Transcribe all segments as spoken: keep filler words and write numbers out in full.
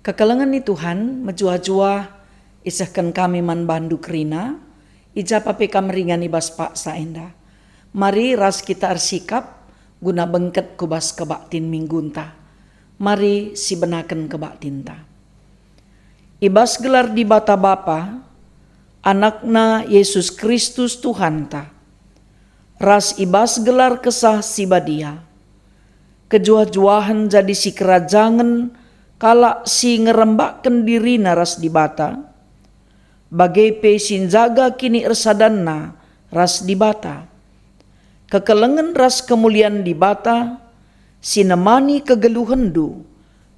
Kekelengen ni Tuhan mejuah-juah isehken kami man bandu kerina, i ja pa pe kam ringan i bas paksa enda. Mari ras kita ersikap guna bengket ku bas kebaktin minggunta. Mari sibenaken kebaktinta. I bas gelar Dibata Bapa, AnakNa Yesus Kristus Tuhanta, ras i bas gelar Kesah Si Badia, kejuah-juahen jadi sikerajangen kalak si ngerembakken dirina ras Dibata, bage pe si njaga kiniersadanna ras Dibata. Kekelengen ras kemulian Dibata si nemani kegeluhenndu,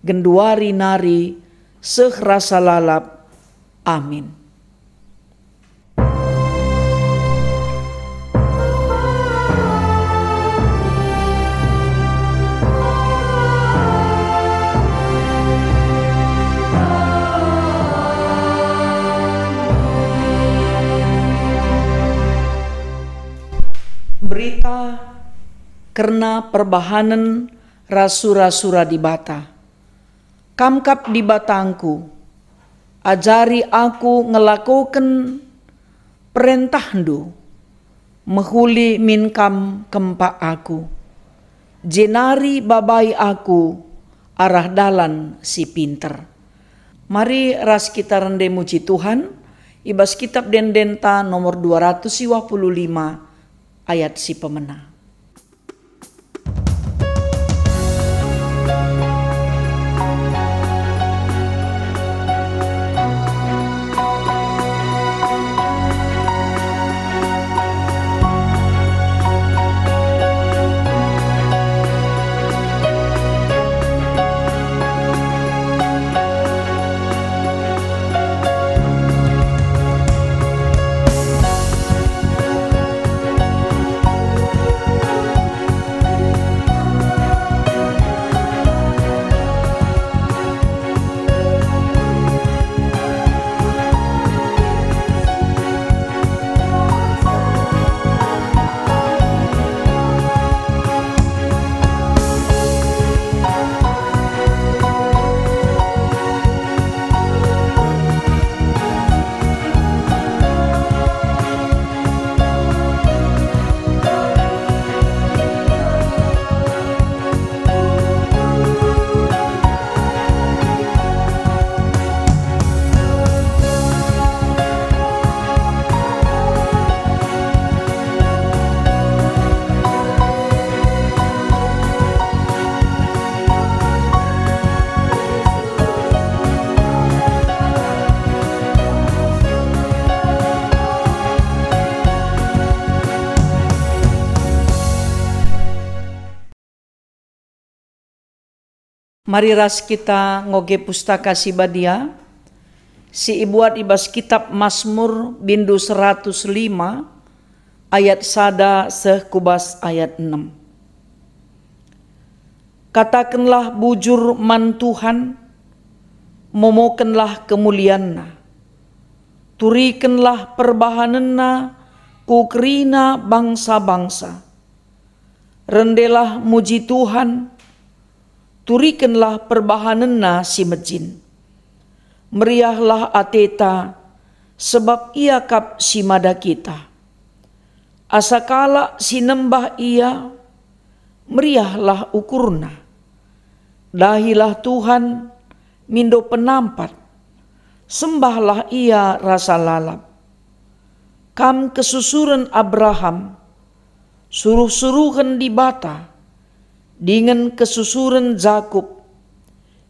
genduari nari seh rasa lalap. Amin. Berita kerna perbahanen ras sura-sura Dibata. Kam kap Dibatangku, ajari aku ngelakoken perentahndu, mehuli min kam kempak aku, jenari babai aku arah dalan si pinter. Mari ras kita rende muji Tuhan i bas kitab ende-endenta nomor dua ratus dua puluh lima ayat si pemena. Mari ras kita ngoge Pustaka Si Badia, si ibuat i bas Kitab Masmur, bindu seratus lima, ayat sada seh ku bas ayat enem. Katakenlah bujur man Tuhan, momokenlah kemulianNa, turikenlah perbahanenNa ku kerina bangsa-bangsa. Rendelah muji Tuhan, turikenlah perbahanenNa si mejin. Meriahlah ateta, sebab Ia kap si mada kita. Asa kalak si nembah Ia, meriahlah ukurna. Dahilah Tuhan, mindo penampat, sembahlah Ia rasa lalap. Kam kesusuren Abraham, suruh-suruhen Dibata, dingen kesusuren Jakup,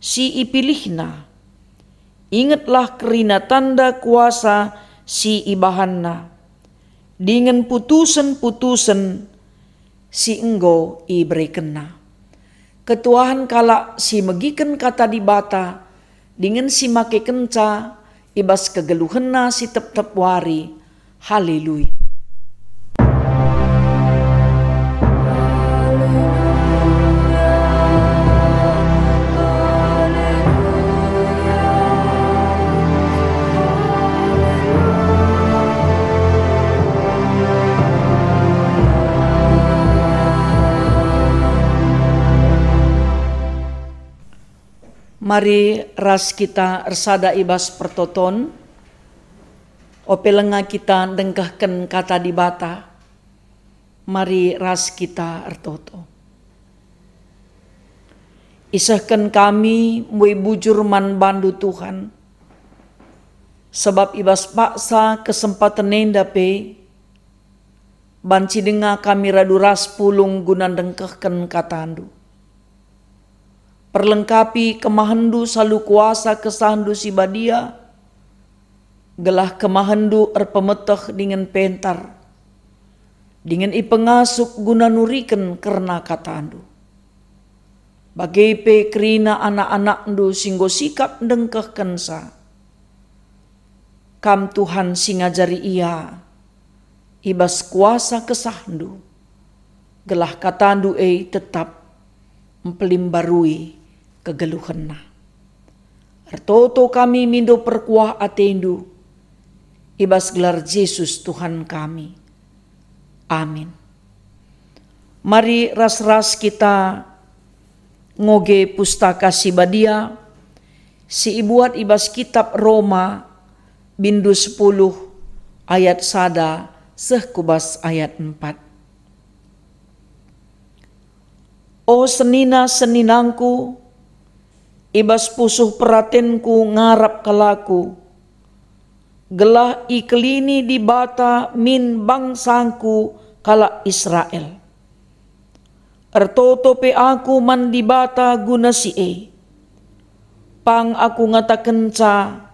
si ipilihNa. Ingetlah kerina tanda kuasa si ibahanNa, dingen putusen-putusen si enggo iberekenNa. Ketuahen kalak si megiken Kata Dibata dingen si makekenca i bas kegeluhenna si tep-tep wari. Haleluya! Mari ras kita ersada i bas pertoton, ope langa kita ndengkehken Kata Dibata. Mari ras kita ertoto. Isehken kami mbue bujur man bandu, Tuhan, sabap i bas paksa kesempaten enda pe banci denga kami radu ras pulung guna ndengkehken katandu. Perlengkapi kemahenndu alu kuasa kesahndu si badia, gelah kemahenndu erpemeteh dingen pentar, dingen ipengasup guna nuriken kerna katandu. Bage pe kerina anak-anakndu si enggo sikap ndengkehkenca. Kam, Tuhan, si ngajari ia i bas kuasa kesahndu, gelah katandu e tetap mpelimbarui kegeluhenna. Ertoto kami mindo perkuah atendu, i bas gelar Jesus Tuhan kami. Amin. Mari ras-ras kita ngoge Pustaka Si Badia si ibuat i bas kitab Roma, bindu sepuluh, ayat sada seh ku bas ayat empat. O senina-seninangku, i bas pusuh peratenku ngarap kal aku, gelah ikelini Dibata min bangsangku kalak Israel. Ertoto pe aku man Dibata guna si e. Pang aku ngatakenca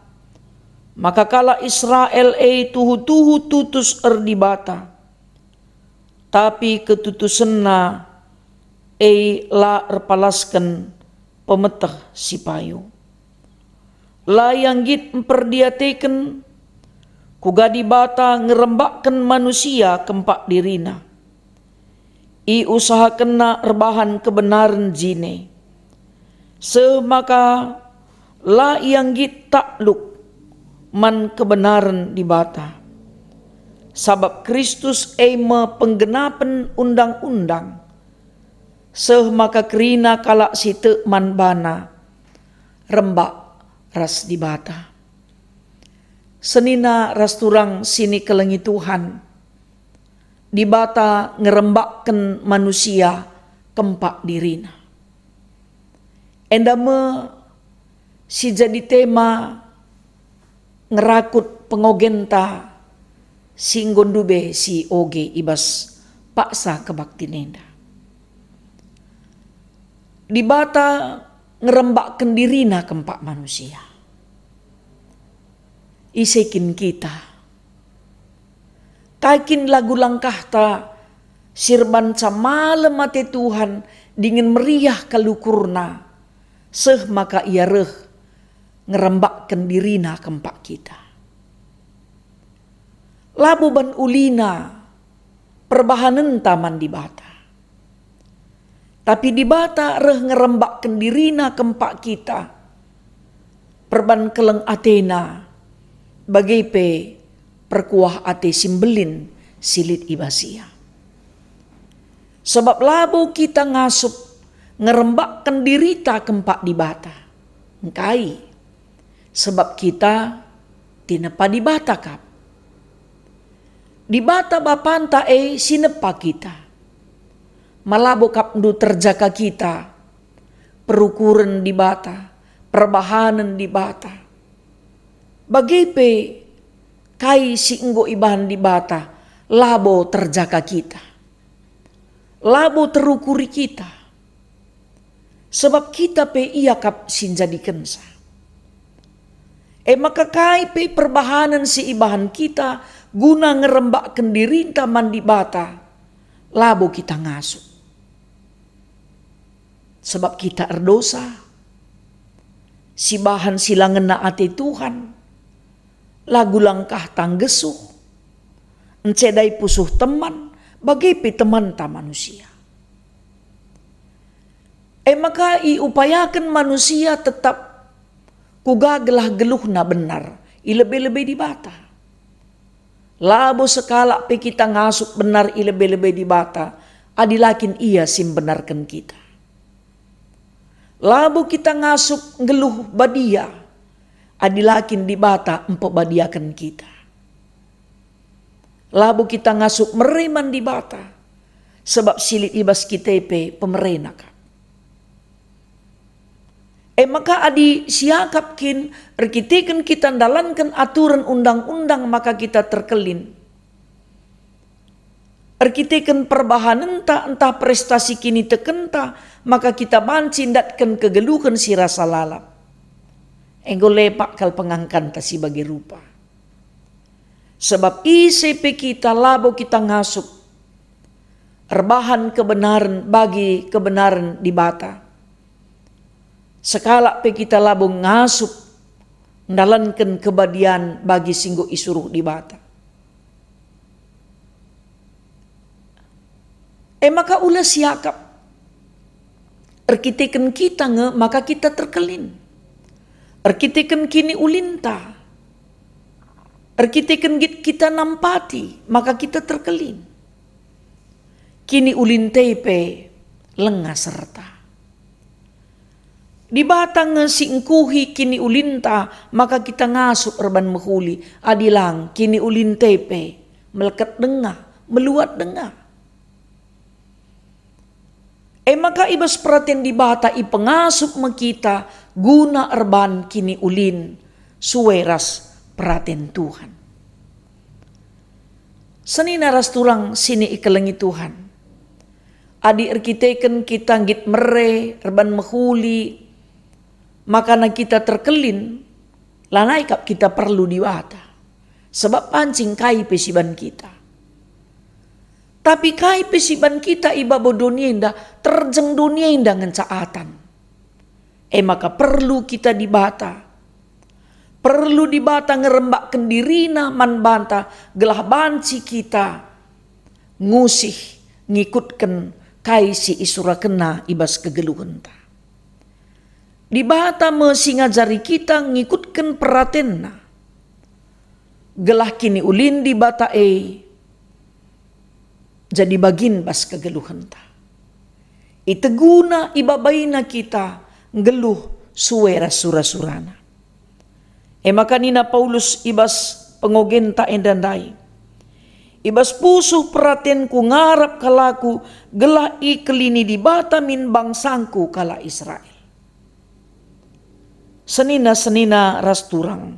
maka kalak Israel e tuhu-tuhu tutus erdibata, tapi ketutusenna e la erpalasken pemeteh si payo. La ia nggit mperdiateken kuga Dibata ngerembakken manusia kempak diriNa. IusahakenNa erbahan kebenaren jine, seh maka la ia nggit takluk man kebenaren Dibata. Sabap Kristus e me penggenapen undang-undang, seh maka kerina kalak si tek man baNa rembak ras Dibata. Senina ras turang si nikelengi Tuhan, Dibata ngerembakken manusia kempak diriNa. Enda me si jadi tema ngerakut pengogenta si enggo ndube si oge i bas paksa kebaktin enda. Dibata ngerembakken diriNa kempak manusia. Ise kin kita? Kai kin lagu langkahta si erbanca malem ate Tuhan dingen meriah kal ukurNa, seh maka Ia reh ngerembakken diriNa kempak kita? Labo ban ulina perbahanenta man Dibata. Tapi Dibata reh ngerembakken diriNa kempak kita, perban keleng ateNa, bage pe perkuah ate si mbelin si lit i bas Ia. Sabap labo kita ngasup ngerembakken dirita kempak Dibata. Engkai? Sebab kita tinepa Dibata kap. Dibata Bapanta e si nepa kita. Ma labo kap ndu terjaka kita perukuren Dibata, perbahanen Dibata. Bage pe kai si enggo ibahan Dibata labo terjaka kita. Labo terukuri kita. Sebab kita pe Ia kap si njadikenca. E maka kai pe perbahanen si ibahan kita guna ngerembakken dirinta man Dibata, labo kita ngasup. Sebab kita erdosa, sibahan si la ngena ate Tuhan, lagu langkahta nggesuh, encedai pusuh teman, bage pe temanta manusia. E maka iupayaken manusia tetap kuga gelah geluhna benar i lebe-lebe Dibata. Labo sekalak pe kita ngasup benar i lebe-lebe Dibata, adi la kin Ia si mbenarken kita. Labo kita ngasup nggeluh badia, adi la kin Dibata mpebadiaken kita. Labo kita ngasup mere man Dibata, sebab si lit i bas kita e pe pemerena kap. E maka adi siakap kin erkiteken kita ndalanken aturen undang-undang maka kita terkelin. Erkiteken perbahanenta ntah prestasi kinitekenta, maka kita banci ndatken kegeluhen si rasa lalap. Enggo lepak kal pengangkanta si bage rupa. Sebab ise pe kita labo kita ngasup erbahan kebenaren bagi kebenaren Dibata. Sekalak pe kita labo ngasup ndalanken kebadian bagi si enggo isuruh Dibata. E maka ula siakap. Erkiteken kita nge maka kita terkelin. Erkiteken kiniulinta. Erkiteken nggit kita nampati maka kita terkelin. Kiniulinta pe langa serta. Dibata nge si ngkuhi kiniulinta maka kita ngasup erban mehuli, adi lang kiniulinta pe melket denga, meluat denga. E maka i bas peraten Dibata ipengasup me kita guna erban kiniulin sue ras peraten Tuhan. Senina ras turang si ikelengi Tuhan. Adi erkiteken kita nggit mere erban mehuli, makana kita terkelin, lanai kap kita perlu Dibata. Sebab banci kai pe si ban kita. Tapi kai pe si ban kita i babo doni enda, terjeng doni enda ngenca atan. E maka perlu kita Dibata. Perlu Dibata ngerembakken diriNa man banta gelah banci kita ngusih ngikutken kai si isurakenNa i bas kegeluhenta. Dibata me si ngajari kita ngikutken peratenNa, gelah kiniulin Dibata e jadi bagin bas kegeluhenta. Iteguna, ibabaina kita nggeluh sue ras sura-suraNa. E maka nina Paulus i bas pengogenta enda ndai, "I bas pusuh peratenku ngarap kal aku, gelah ikelini Dibata min bangsangku kalak Israel." Senina-senina ras turang,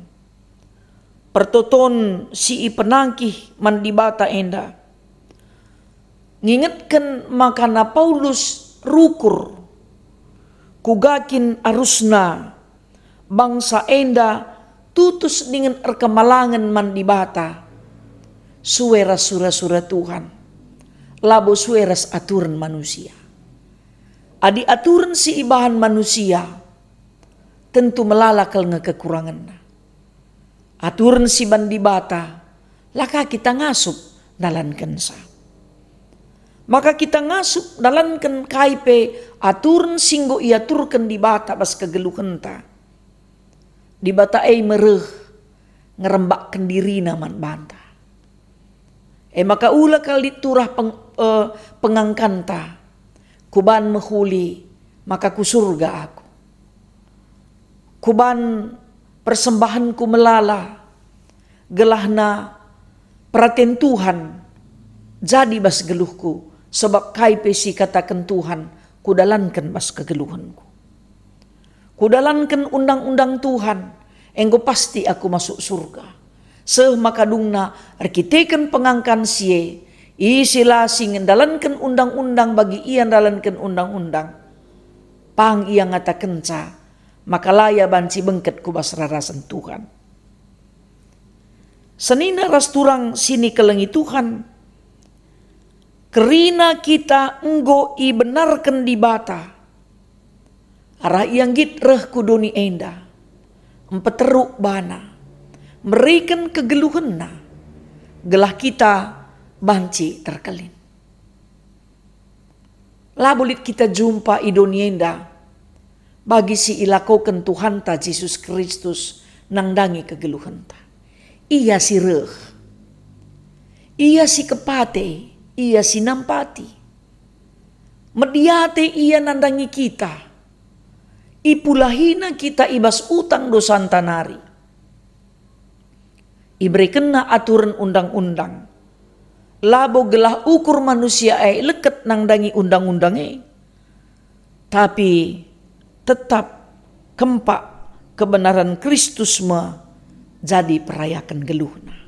pertoton si ipenangkih man Dibata enda ngingetken makana Paulus rukur kuga kin arusna bangsa enda tutus dingen erkemalangen man Dibata, sue ras sura-sura Tuhan, labo sue ras aturen manusia. Adi aturen si ibahan manusia, tentu melala kal nge kekurangenna. Aturen si ban Dibata, la ka kita ngasup ndalankenca. Maka kita ngasup ndalanken kai pe aturen si enggo iaturken Dibata bas kegeluhenta. Dibata e me reh ngerembakken diriNa man banta. E maka ula kal lit turah peng-, eh, pengangkanta, kuban mehuli, maka ku Surga aku. Kuban persembahenku melala, gelahna peraten Tuhan jadi bas geluhku, sebab kai pe si ikataken Tuhan kudalanken bas kegeluhenku. Kudalanken undang-undang Tuhan, enggo pasti aku masuk Surga. Seh maka dungna erkiteken pengangkan si e, ise la si ngendalanken undang-undang bagi ia ndalanken undang-undang, pang ia ngatakenca maka la ia banci bengket ku bas rarasen Tuhan. Senina ras turang si ikelengi Tuhan, kerina kita enggo ibenarken Dibata, arah ia nggit reh ku doni enda, mpeteruk baNa, meriken kegeluhenNa, gelah kita banci terkelin. Labo lit kita jumpa i doni enda bagi si ilakoken Tuhanta Jesus Kristus nandangi kegeluhenta. Ia si reh, Ia si kepate, Ia si nampati. Mediate Ia nandangi kita. Ipulahina kita i bas utang dosanta nari. IberekenNa aturen undang-undang, labo gelah ukur manusia e leket nandangi undang-undang e, tapi tetap kempak kebenaran Kristus me jadi perayaken geluhna.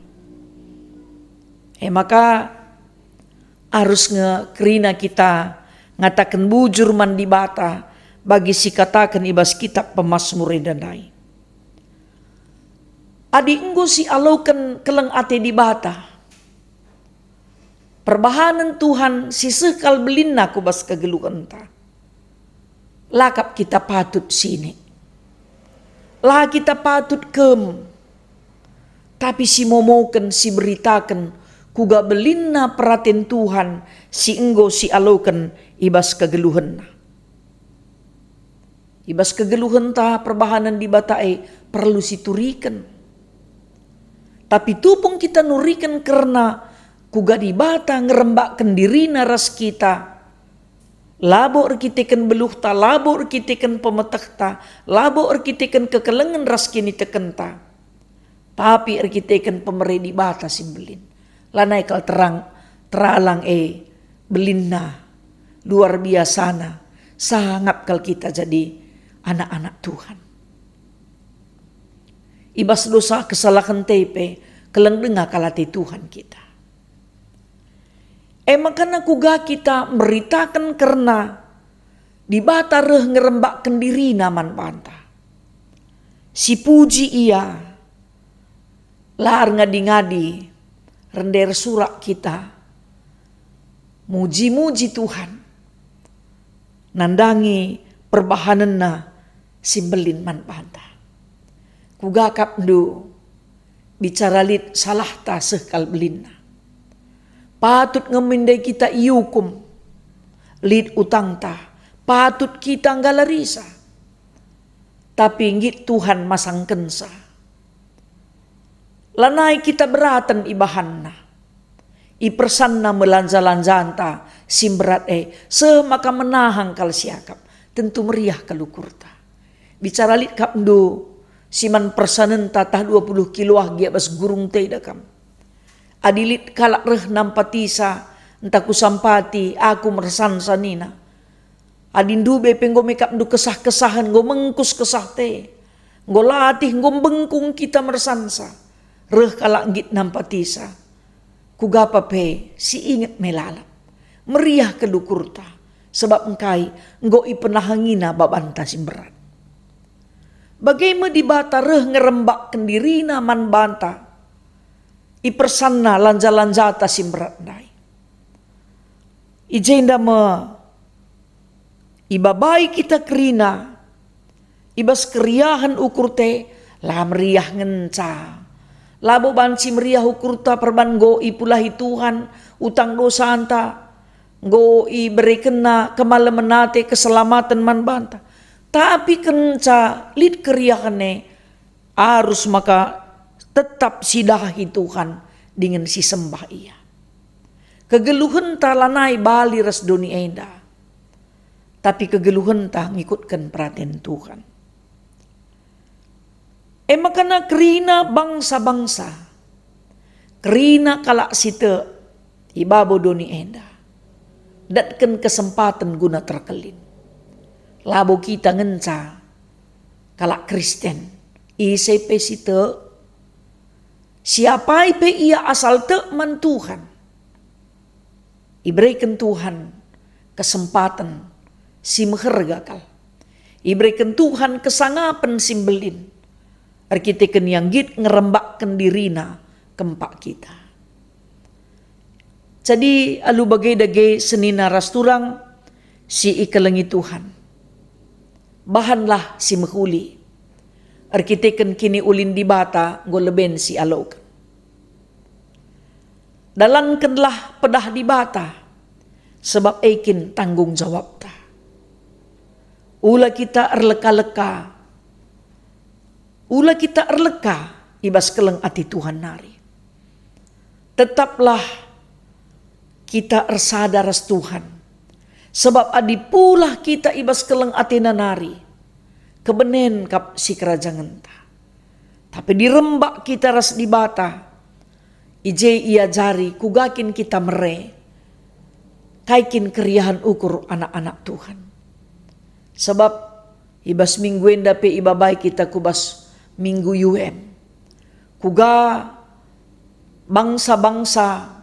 E maka, arus nge kerina kita ngataken bujur man Dibata bagi si kataken i bas kitap Pemasmur enda ndai. Adi enggo sialoken keleng ate Dibata, perbahanen Tuhan si seh kal belinna ku bas kegeluhenta, la kap kita patut sinik. La kita patut kem, tapi simomoken, siberitaken kuga belinna peraten Tuhan si enggo sialoken i bas kegeluhenna. I bas kegeluhenta perbahanen Dibata e perlu situriken. Tapi tupung kita nuriken kerna kuga Dibata ngerembakken diriNa ras kita, labo erkiteken beluhta, labo erkiteken pemetehta, labo erkiteken kekelengen ras kinitekenta, tapi erkiteken pemere Dibata si mbelin. Lanai kal terang, teralang e belinna, luar biasana, sangap kal kita jadi anak-anak Tuhan. I bas dosa kesalahen te pe keleng denga kal ate Tuhan kita. E maka kuga kita meritaken kerna Dibata reh ngerembakken diriNa man banta. Sipuji Ia, la erngadi-ngadi, rende ersurak kita muji-muji Tuhan, nandangi perbahanenNa si mbelin man banta. Kuga kapndu bicara lit salahta seh kal belinna. Patut nge min ndai kita iukum, lit utangta, patut kita nggalarisa. Tapi nggit Tuhan masangkensa. Lanai kita beraten ibahanNa. IpersanNa me lanja-lanjanta si mberat e, seh maka menahang kal siakap, tentu meriah kal ukurta. Bicara lit kapndu si man persanenta tah dua puluh kilo ah gia bas gurung te da kam. Adi lit kalak reh nampatisa, ntah kusampati aku mersansa nina, adi ndube pe enggo me kapndu kesah-kesahen, enggo mengkus kesah te, enggo latih, enggo mbengkung kita mersansa, reh kalak nggit nampatisa, kugapa pe si inget me lalap. Meriah kal ukurta, sebab engkai enggo ipenahangiNa babanta si mberat. Bage me Dibata reh ngerembakken diriNa man banta, ipersanNa lanja-lanjata si mberat ndai. I jenda me ibabai kita kerina, i bas keriahen ukur te la meriah ngenca. Labo banci meriah ukurta perban enggo ipulahi Tuhan utang dosanta, enggo iberekenNa kemalemen ate, keselamaten man banta. Tapi kenca lit keriahen e, arus maka tetap sidahi Tuhan dingen sisembah Ia. Kegeluhenta lanai bali ras doni enda, tapi kegeluhenta ngikutken peraten Tuhan. E maka kerina bangsa-bangsa, kerina kalak si tek i babo doni enda, datken kesempaten guna terkelin. Labo kita ngenca kalak Kristen, ise pe si tek, siapai pe ia asal tek man Tuhan, ibereken Tuhan kesempaten si meherga kal. Ibereken Tuhan kesangapen si mbelin, erkiteken ia nggit ngerembakken dirina kempak kita. Jadi, alu bage dage senina ras turang si ikelengi Tuhan, bahanlah si mehuli, erkiteken kiniulin Dibata enggo leben si aloken. Dalankenlah pedah Dibata, sebab e kin tanggung jawabta. Ula kita erleka-leka, ula kita erleka i bas keleng ate Tuhan nari. Tetaplah kita ersada ras Tuhan, sebab adi pulah kita i bas keleng ateNa nari, kebenen kap sikerajangenta. Tapi dirembak kita ras Dibata, i je iajari kuga kin kita mere, kai kin keriahen ukur anak-anak Tuhan. Sebab i bas minggu enda pe ibabai kita ku bas Minggu Yuem. Kuga bangsa-bangsa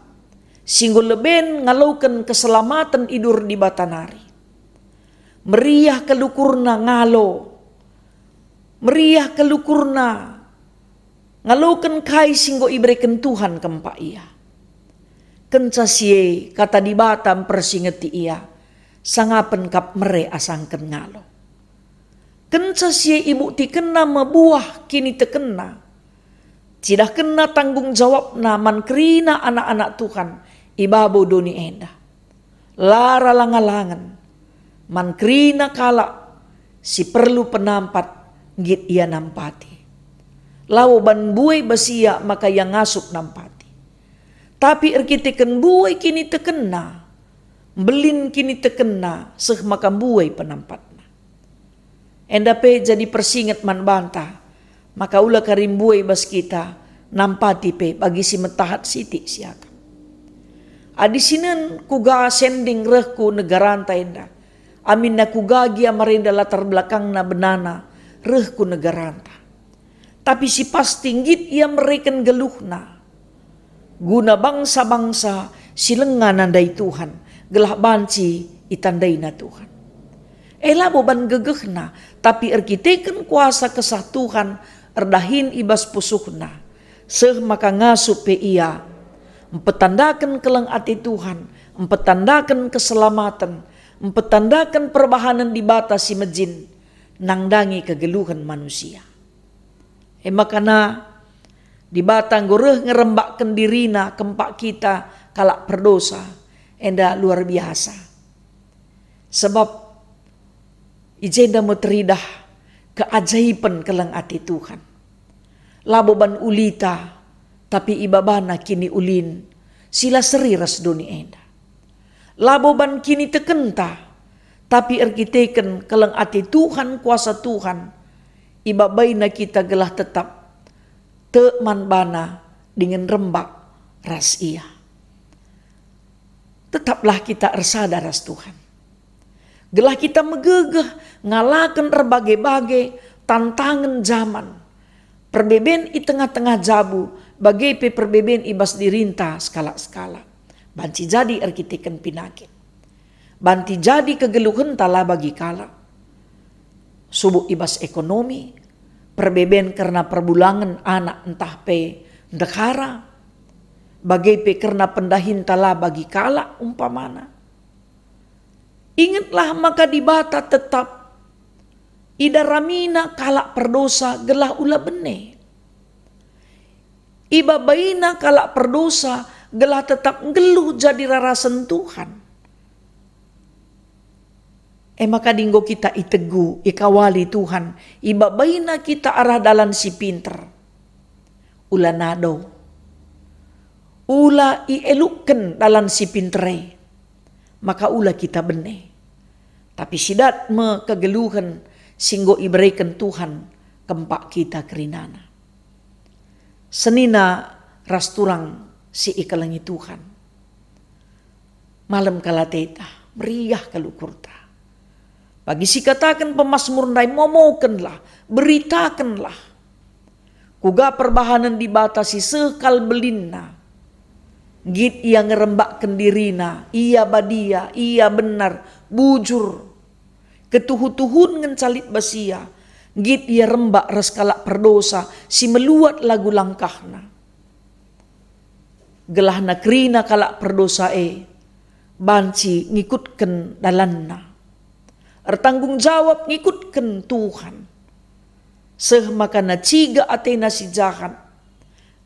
si enggo leben ngaloken keselamaten i dur Dibata nari. Meriah kal ukurna ngalo, meriah kal ukurna ngaloken kai si enggo ibereken Tuhan kempak ia. Kenca si e, Kata Dibata mpersingeti ia, sangapen kap mere asangken ngalo. Kenca si e ibuktikenna me buah kinitekenna, cidahkenna tanggung jawabna man kerina anak-anak Tuhan i babo doni enda. La ralang-alangen man kerina kalak si perlu penampat nggit ia nampati. Labo ban mbue bas ia maka ia ngasup nampati. Tapi erkiteken mbue kinitekenna, mbelin kinitekenna seh maka mbue penampatna. Enda pe jadi persinget man banta, maka ula kari mbue bas kita nampati pe bagi si metahat sitik siakap. Adi sinen kuga sending reh ku negaranta enda, aminna kuga gia marenda latar belakangna benana reh ku negaranta. Tapi si pasti nggit ia mereken geluhna guna bangsa-bangsa si langa nandai Tuhan, gelah banci itandaina Tuhan. E labo ban gegehna, tapi erkiteken kuasa Kesah Tuhan erdahin i bas pusuhna, seh maka ngasup pe ia, mpetandaken keleng ate Tuhan, mpetandaken keselamaten, mpetandaken perbahanen Dibata si mejin, nandangi kegeluhen manusia. E maka na Dibata enggo reh ngerembakken diriNa kempak kita kalak perdosa, enda luar biasa. Sebab i jenda me teridah keajaipen keleng ate Tuhan. Labo ban ulita, tapi ibabaNa kiniulin si la seri ras doni enda. Labo ban kinitekenta, tapi erkiteken keleng ate Tuhan, kuasa Tuhan, ibabaina kita gelah tetap tek man baNa dingen rembak ras Ia. Tetaplah kita ersada ras Tuhan. Gelah kita megegeh ngalaken erbage-bage tantangen jaman, perbeben i tengah-tengah jabu, bage pe perbeben i bas dirinta sekalak-sekalak. Banci jadi erkiteken pinakit. Banci jadi kegeluhenta la bagi kalak. Subuk i bas ekonomi, perbeben kerna perbulangen anak ntah pe ndehara, bage pe kerna pendahinta la bagi kalak umpamana. Ingetlah maka Dibata tetap idaramina kalak perdosa gelah ula bene. IbabaIna kalak perdosa gelah tetap nggeluh jadi rarasen Tuhan. E maka adi enggo kita itegu, ikawali Tuhan, ibabaina kita arah dalan si pinter. Ula nado. Ula ielukken dalan si pinter e, maka ula kita bene. Tapi sidat me kegeluhen si enggo ibereken Tuhan kempak kita kerinana. Senina ras turang si ikelengi Tuhan. Malem kal ateta, meriah kal ukurta. Bagi si kataken pemasmur ndai, momokenlah, beritakenlah. Kuga perbahanen Dibata si seh kal belinna. Nggit Ia ngerembakken diriNa, Ia badia, Ia benar, bujur. Ketuhu-tuhun ngenca lit bas Ia, nggit Ia rembak ras kalak perdosa si meluat lagu langkahna. Gelahna kerina kalak perdosa e banci ngikutken dalanna. Ertanggung jawab ngikutken Tuhan. Seh maka naciga atena si jahat,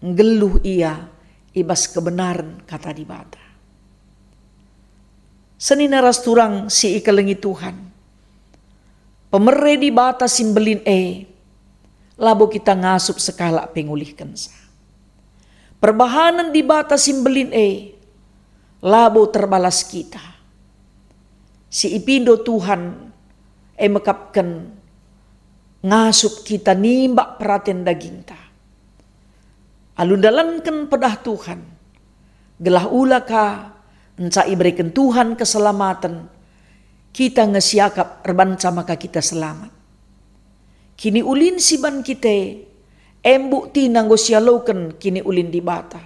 nggeluh ia i bas kebenaren Kata Dibata. Senina ras turang si ikelengi Tuhan, pemere Dibata si mbelin e, labo kita ngasup sekalak pe ngulihkenca. Perbahanen Dibata si mbelin e, labo terbalas kita. Si ipindo Tuhan e mekapken ngasup kita nimbak peraten dagingta. Alu ndalanken pedah Tuhan, gelah ula ka enca ibereken Tuhan keselamaten, kita nge siakap erbanca maka kita selamat. Kiniulin si ban kita e, em buktina enggo sialoken kiniulin Dibata.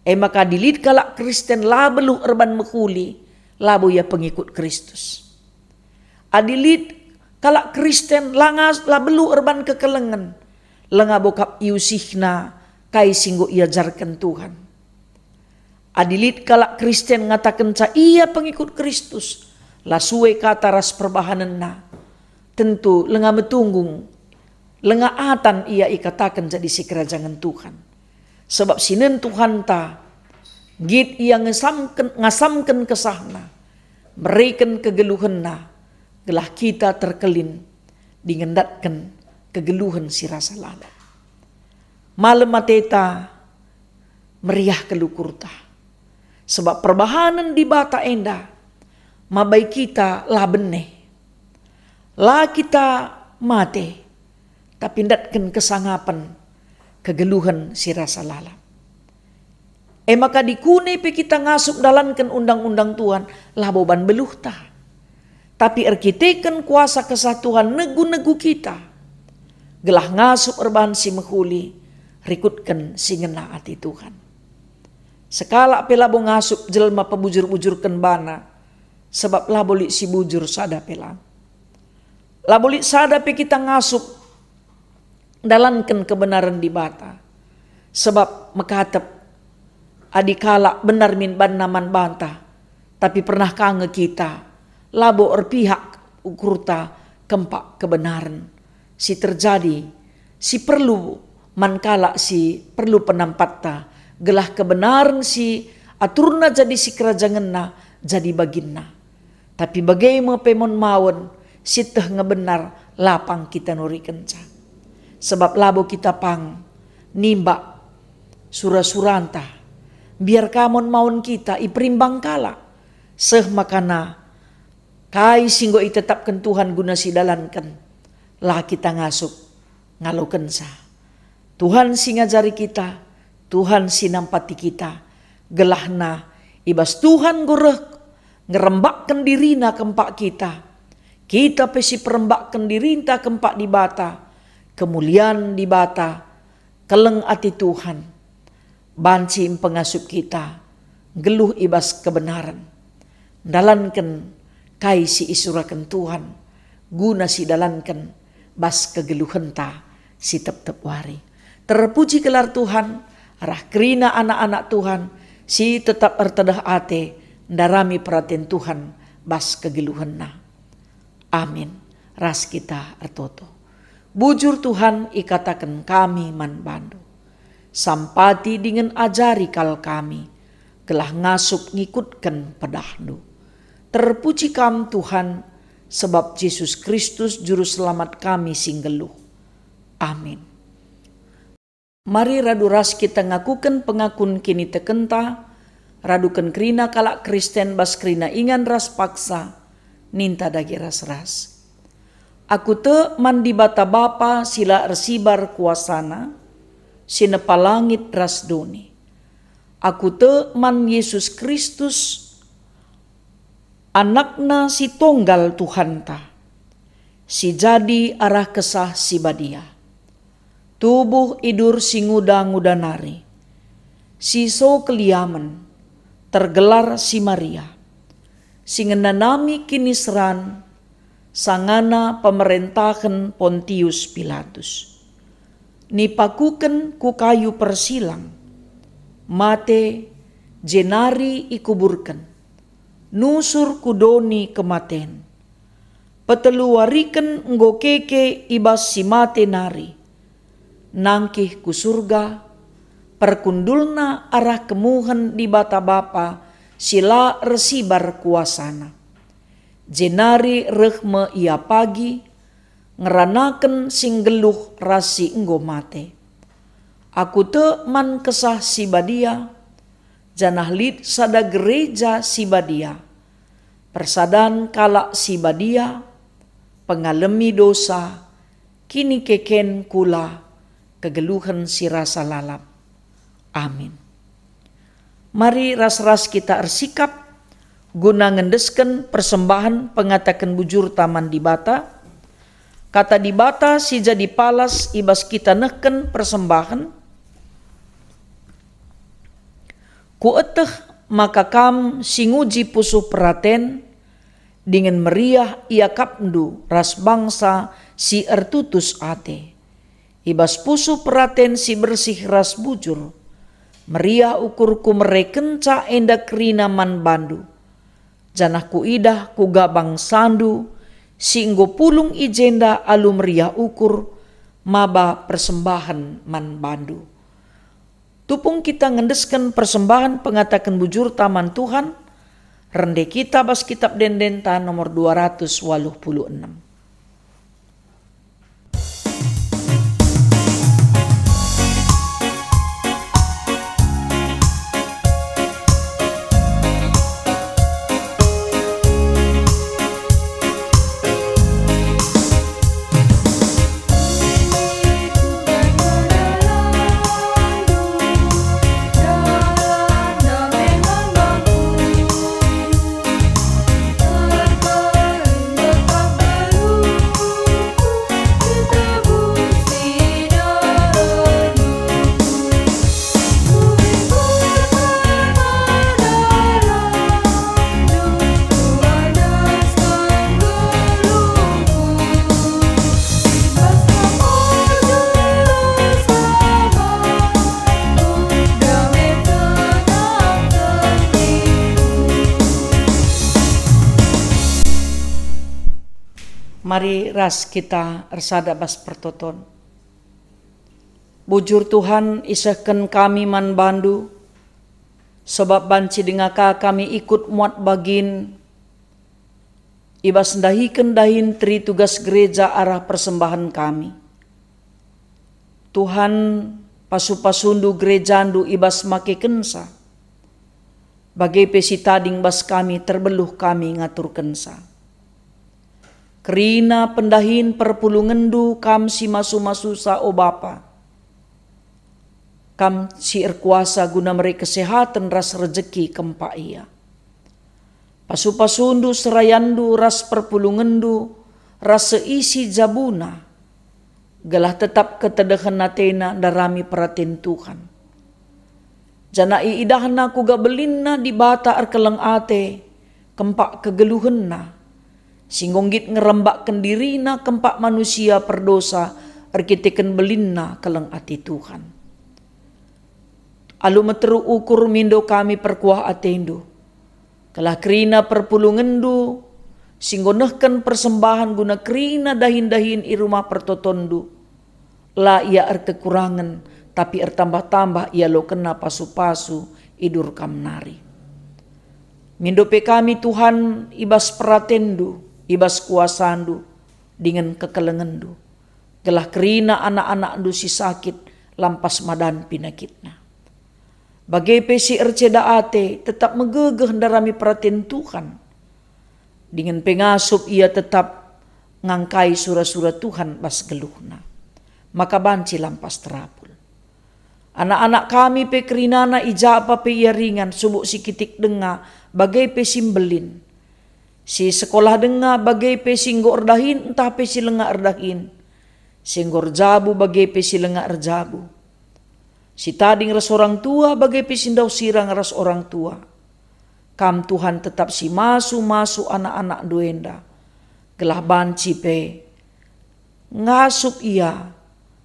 E maka adi lit kalak Kristen la beluh erban mehuli, labo ia pengikut Kristus. Adi lit kalak Kristen la ngas-, la beluh erban kekelengen, langa bo kap iusihna kai si enggo iajarken Tuhan. Adi lit kalak Kristen ngatakenca ia pengikut Kristus, la sue kata ras perbahanenna, tentu langa metunggung, langa atan ia ikataken jadi sikerajangen Tuhan. Sebab sinen Tuhanta, nggit ia ngesamken, ngasamken kesahna, mereken kegeluhenna, gelah kita terkelin dingen ndatken kegeluhen si rasa lalap. Malem ateta, meriah kal ukurta. Sebab perbahanen Dibata enda mabai kita la beneh. La kita mate, tapi ndatken kesangapen, kegeluhen si rasa lalap. E maka adi kune pe kita ngasup ndalanken undang-undang Tuhan, labo ban beluhta, tapi erkiteken kuasa Kesah Tuhan negu-negu kita, gelah ngasup erbahan si mehuli, rikutken si ngena ate Tuhan. Sekalak pe labo ngasup jelma pebujur-bujurken bana, sebab labo lit si bujur sada pe lang. Labo lit sada pe kita ngasup ndalanken kebenaren Dibata, sebab mekatep adi kalak benar min banna man banta, tapi pernah ka nge kita labo erpihak ukurta kempak kebenaren si terjadi, si perlu man kalak si perlu penampatta, gelah kebenaren si aturna jadi sikerajangenna jadi baginna. Tapi bage me pe mon mawen, sieteh nge benar la pang kita nurikenca. Sebab labo kita pang nimbak sura-suranta. Biar ka mon mawen kita iperimbang kalak, seh makana kai si enggo itetapken Tuhan guna sidalanken, la kita ngasup ngalokenca. Tuhan si ngajari kita, Tuhan si nampati kita, gelahna i bas Tuhan enggo reh ngerembakken diriNa kempak kita. Kita pe si perembakken dirinta kempak Dibata, kemulian Dibata, keleng ate Tuhan, banci mpengasup kita nggeluh i bas kebenaren, ndalanken kai si isuraken Tuhan guna sidalanken bas kegeluhenta si tep-tep wari. Terpuji gelar Tuhan, arah kerina anak-anak Tuhan si tetap ertedeh ate ndarami peraten Tuhan bas kegeluhenna. Amin. Ras kita ertoto. Bujur Tuhan, ikataken kami man bandu, sampati dingen ajari kal kami, gelah ngasup ngikutken pedahndu. Terpuji Kam, Tuhan, sebab Jesus Kristus, Juru Selamat kami si nggeluh. Amin. Mari radu ras kita ngakuken pengakun kinitekenta, raduken kerina kalak Kristen bas kerina ingan ras paksa, ninta dage ras-ras. Aku tek man Dibata Bapa si la ersibar kuasaNa, si nepa langit ras doni. Aku tek man Jesus Kristus, AnakNa si tonggal Tuhanta, si jadi arah Kesah Si Badia. Tubuh idur si nguda-nguda nari, si so keliamen, tergelar si Maria, si ngenanami kiniseran sangana pemerentahen Pontius Pilatus. Nipakuken ku kayu persilang, mate, jenari ikuburken, nusur ku doni kematen. Peteluwariken enggo keke i bas si mate nari, nangkih ku Surga, perkundulna arah kemuhen Dibata Bapa si la ersibar kuasaNa. Jenari reh me Ia pagi, ngeranaken si nggeluh ras si enggo mate. Aku tek man Kesah Si Badia, janah lit sada gereja si badia, persadan kalak si badia, pengalemi dosa, kinikeken kula, kegeluhen si rasa lalap. Amin. Mari ras-ras kita ersikap guna ngendesken persembahen pengataken bujurta man Dibata. Kata Dibata si jadi palas i bas kita nehken persembahen, "Kueteh maka kam si nguji pusuh peraten, dingen meriah iakapndu ras bangsa si ertutus ate. I bas pusuh peraten si bersih ras bujur, meriah ukurku merekenca enda kerina man bandu. Janah kuidah kuga bangsandu si enggo pulung i jenda alu meriah ukur maba persembahen man bandu." Tupung kita ngendesken persembahen pengataken bujurta man Tuhan, rende kita bas Kitap Ende-endenta nomor dua ratus waluh puluh enem. Mari ras kita ersada bas pertoton. Bujur Tuhan, isehken kami man bandu, sabap banci denga ka kami ikut muat bagin i bas ndahiken dahin teri tugas gereja arah persembahen kami. Tuhan, pasu-pasundu gerejandu i bas makekensa, bage pe si tading bas kami terbeluh kami ngaturkensa. Kerina pendahin perpulungenndu kam si masu-masusa, o Bapa. Kam si erkuasa guna mere kesehaten ras rejeki kempak ia. Pasu-pasundu serayanndu ras perpulungenndu ras seisi jabuna, gelah tetap ketedehen atena ndarami peraten Tuhan. Janah iidahna kuga belinna Dibata erkeleng ate, kempak kegeluhenna, si enggo nggit ngerembakken dirina kempak manusia perdosa erkiteken belinna keleng ate Tuhan. Alu meteruk ukur mindo kami perkuah atendu, gelah kerina perpulungenndu si enggo nehken persembahen guna kerina dahin-dahin i rumah pertotonndu, la ia erkekurangen, tapi ertambah-tambah ialokenna pasu-pasu i bas kam nari. Mindo pe kami, Tuhan, i bas peratenndu, i bas kuasandu, dingen kekelengenndu, gelah kerina anak-anakndu si sakit lampas madan pinakitna. Bage pe si erceda ate tetap megegeh ndarami peraten Tuhan, dingen pe ngasup ia tetap ngangkai sura-sura Tuhan bas geluhna, maka banci lampas terapul. Anak-anak kami pe kerinana i ja pe ia ringan, subuk si kitik denga bage pe si mbelin, si sekolah denga bage pe si enggo erdahin ntah pe si langa erdahin, si enggo erjabu bage pe si langa erjabu, si tading ras orang tua bage pe si ndauh sirang ras orang tua. Kam, Tuhan, tetap si masu-masu anak-anakndu enda, gelah banci pe ngasup ia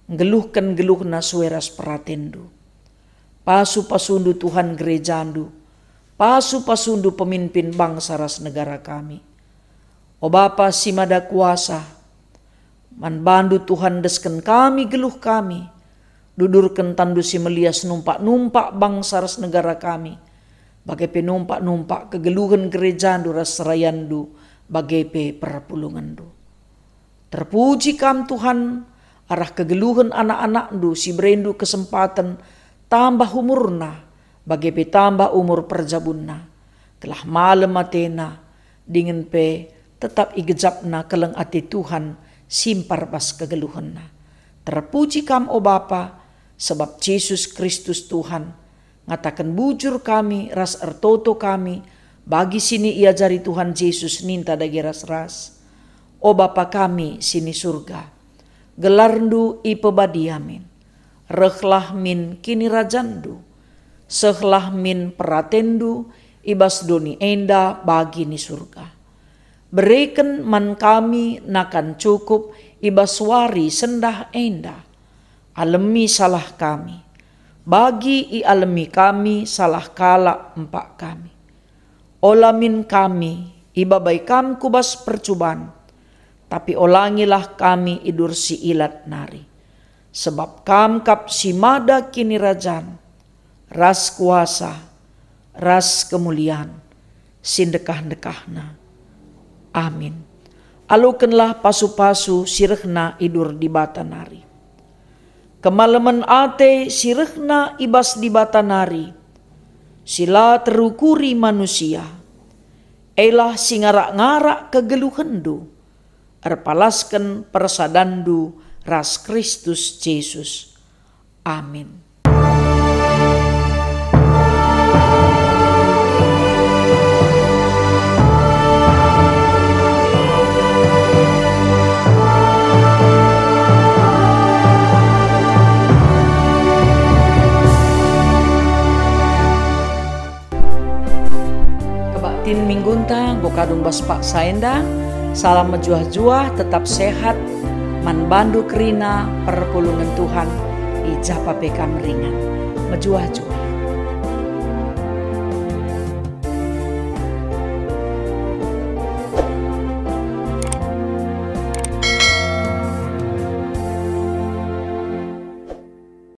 nggeluhken geluhna sue ras peratenndu. Pasu-pasundu, Tuhan, gerejandu, pasu-pasundu pemimpin bangsa ras negara kami. O Bapa si Mada Kuasa, man bandu, Tuhan, desken kami geluh kami, dudurken tandu si melias numpak-numpak bangsa ras negara kami, bage pe numpak-numpak kegeluhen gerejandu ras serayanndu, bage pe perpulungenndu. Terpuji kam, Tuhan, arah kegeluhen anak-anakndu si berendu kesempaten tambah umurna, bage pe tambah umur perjabunna, gelah malem atena, dingen pe tetap igejapna keleng ate Tuhan simpar bas kegeluhenna. Terpuji Kam, o Bapa, sebab Jesus Kristus Tuhan. Ngataken bujur kami ras ertoto kami bagi si niajari Tuhan Jesus ninta dage ras-ras. O Bapa kami si ni Surga, gelarNdu ipebadia min. Rehlah min kinirajanNdu. Sehlah min peratenNdu i bas doni enda bagi ni Surga. Bereken man kami nakan cukup i bas wari sendah enda. Alemi salah kami, bagi ialemi kami salah kalak empak kami. Ola min kami ibabai Kam ku bas percuban, tapi olangilah kami idur si ilat nari. Sebab Kam kap si mada kinirajan, ras kuasa, ras kemulian, si ndekah-ndekahna. Amin. Alokenlah pasu-pasu si rehna idur Dibata nari. Kemalemen ate si rehna i bas Dibata nari, si la terukuri manusia, elah si ngarak-ngarak kegeluhenndu, erpalasken persadanndu ras Kristus Jesus. Amin. Kebaktin minggunta enggo kadung bas paksa enda. Salam mejuah-juah, tetap sehat, man bandu kerina perpulungen Tuhan, i ja pe kam ringan. Mejuah-juah.